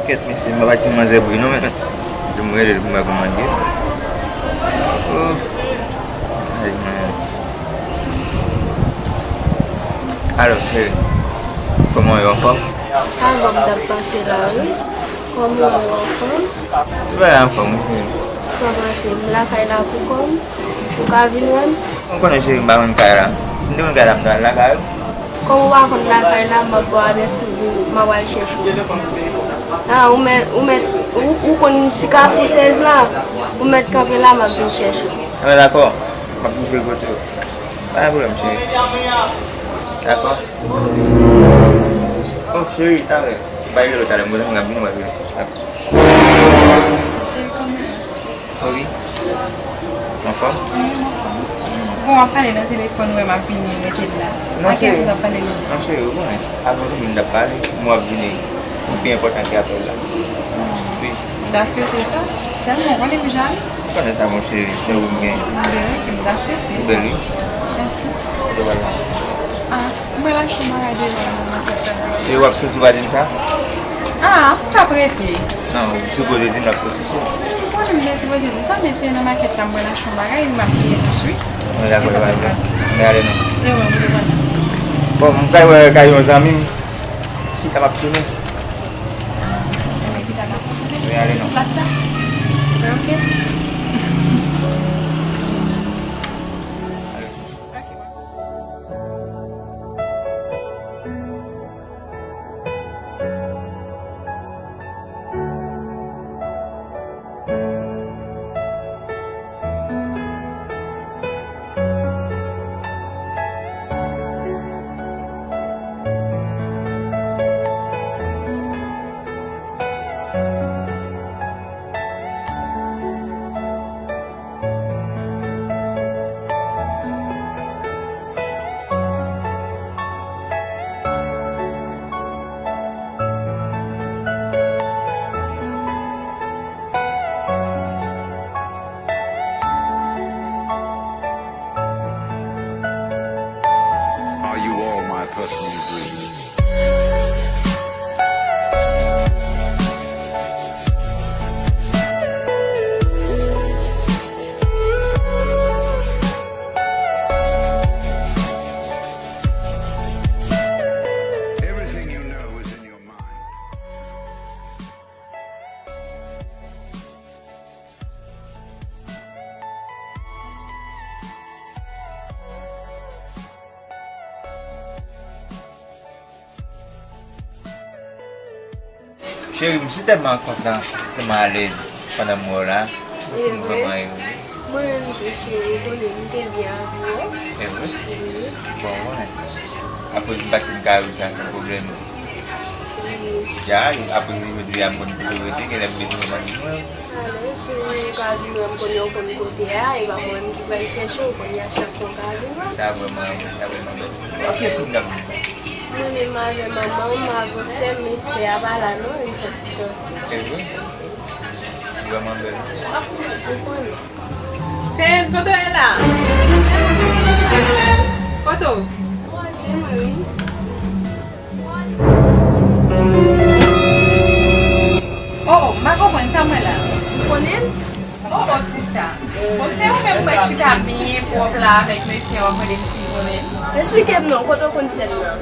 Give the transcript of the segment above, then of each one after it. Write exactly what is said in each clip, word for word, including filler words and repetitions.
Kèt, mesye, m pa pati manzè bri non, men. Di m rele l pou m wè kòman l ye. Oh. Ay, man. Alò, cheri, kòman w ye, anfòm? Alò, m t ap pase la, wi. Kòman w ye, anfòm? Tout bagay anfòm, wi, cheri. Sa pase, m lakay la pou kò m. Ou ka vin wè m? Ou konnen, cheri, m pa konn kay la. Si m te konn kay la, m t al lakay ou. Kòm ou pa konn lakay la, m ap ba w adrès pou ou, m ap al chèche w. A, ou mèt, ou mèt, ou, ou konn ti kafou sèz la, ou mèt kanpe la, m ap vin chèche w. Anben, dakò. M ap rive kote w. Pa gen pwoblèm, cheri. Dakò. Oh, cheri, talè. Bay rele w talè, m ap vini, m ap vini. Cheri, kòman? Wi. Anfòm? Wi, m anfòm. Bon, w ap pale nan telefòn, ou wè m ap vini, rete la. Non, cheri. A kiyès ou t ap pale menm? Non, cheri, ou konnen. Avan ou vin, m t ap pale. M w ap vini. Ou pi enpòtan ke apèl la. Wi. M ta swete sa. Sèlman, ou konnen m jal. Ou konnen sa, mon cheri. Se ou m gen. M byen, wi, m ta swete sa. Ou bèl, wi. Mèsi. Kote w pral la? A. Mwen lachte yon bagay deyò nan makèt la. E w ap soti, w pa di m sa? A, m p ap rete. Non, ou sipoze di m l ap soti tou. Mwen menm, mwen sipoze di w sa, men se nan makèt la, mwen lachte yon bagay, m ap vini touswit. Mwen dakò, e sa pa di sa. Mwen ale non. E wè, mwen te konn. Bon, m pral wè kay yon zanmi m. Ki kapab tounen. Enben, ki kapab tounen. Mwen ale non. Sou plas la? Enben, oke. Are you all my personal dreams? Everything you know is in your mind. Cheri, m si tèlman kontan, tèlman alèz pandan m wè w la. Ou fin vrèman ere. Mwen menm tou, cheri, ou konnen m te byen avè w. Se vre? Wi. Bon, ou konnen. Akoz m pa t fin ka wè w, sa se yon pwoblèm. Wi. Ya, akoz jodi a m konn kote w rete, genlè m bezwen w pa di mwen. A non, cheri, ou ka vin wè m konnen w konn kote a, e pa mwen menm ki pral chèche w, kounye a chak fwa w ka vin wè m. Sa vrèman, sa vrèman bèl. Ak kiyès moun k ap vin sa? Mwen menm avè manman m, avè sè m, men sè a pa la non, li fè ti sòti. Se vre? Li vrèman bèl. Ou konnen. Sè m, tonton e la? Kote w? Se mwen, wi. Oh, oh, m pa konprann sa m wè la. Ou konnen l? Oh, oh, sista. Bon, se ou menm mwen chita byen pwòp la avèk mesye a, w ap mande m si m konnen l. Esplike m non, kote w konn sè m nan?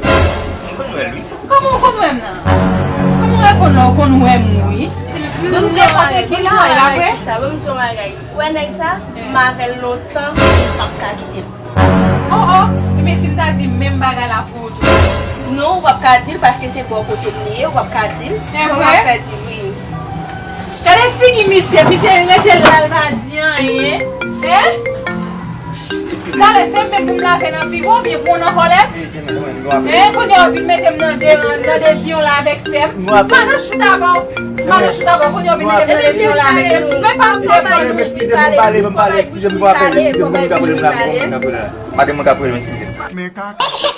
M konn wè l, wi. Kòman w konn wè m nan? Kòman w konn, w konn wè m, wi? Bon, m di yon bagay, bon, m di yon bagay, sista, bon, m di yon bagay. Ou wè nèg sa? M avè l lontan, m p ap ka kite l. Oh, oh, ebyen si m ta di menm bagay la pou ou tou? Non, ou p ap ka di l paske se bò kote m li ye, ou p ap ka di l. Kòman w ap fè di l, wi. Gade figi misye, misye rete la, l pa di anyen. Hein? Talè se m menm pou m lave nan figi w oubyen pou w nan kòlèt? Hein, kounye a w vin mete m nan de, nan deziyon la avèk sè m. M pa nan chout avè w. M pa nan chout avè w, kounye a w vin mete m nan deziyon la avèk sè m. Men pa m fè pale, eskize m, pale, pale, eskize m, pale, pale, pale. Pa gen moun k ap rele m, eskize m. Men kaka.